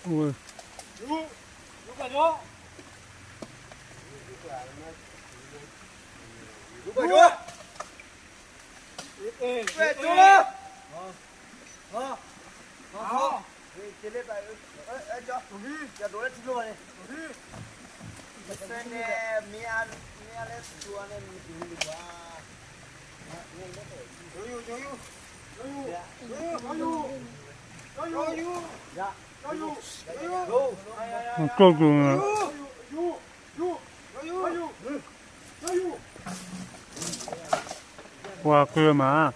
ဝဲ ကျိၣ်ကျူၤန့ၣ် ပှၤကျၢၤမး,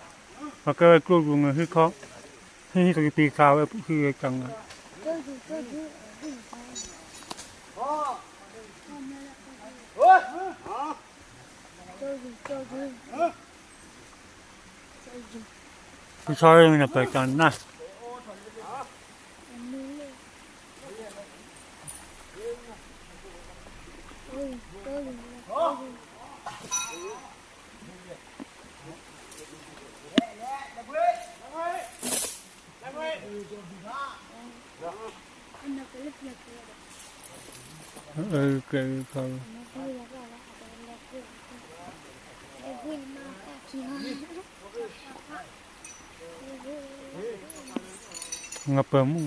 ပှၤကဲဝဲကျိၣ်ကျူၤန့ၣ် ဟံၣ်ခီ, ဟံၣ်ဟံၣ်ကပံၤခးဝဲဟံၣ်ဝဲကၢ်န့ၣ် ဖုဆီရင်းန့ၣ် ပကနၣ် ကဲ ငပၢၢ်မူ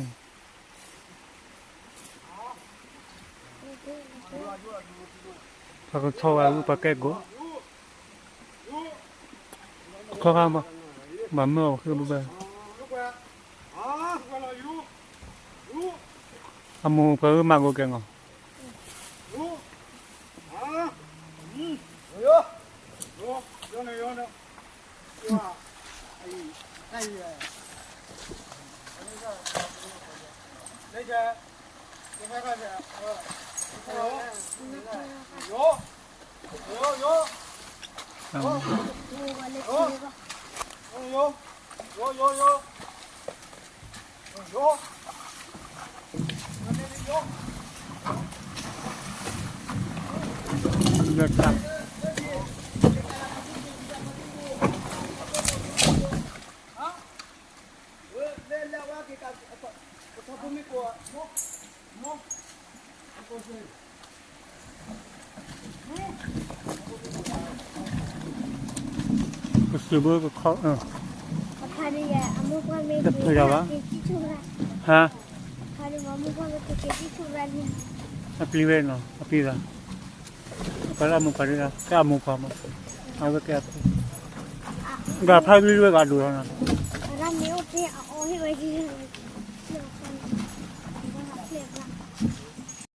ပကဆီဝဲ ပကဲကိး ခီခါမး ဘၣ်မုၢ်အီၤဃ့ဘၣ် အမိၢ်ပှၤမၤကိးကဲနီၤ ပစံးဘၣ်ကခီ တဖျါဘၣ် ဟါ အပျံၤဝဲနီၤ အပျံၤသး ပှၤလၢအမိၢ်ပှၤဒၣ် ကဲအမိၢ်ပှၤမး အဝဲကဲအဖိ ဒီးဖးဝံၤဝဲဂၤဒိၣ်လီၤနီၤ အဝဲ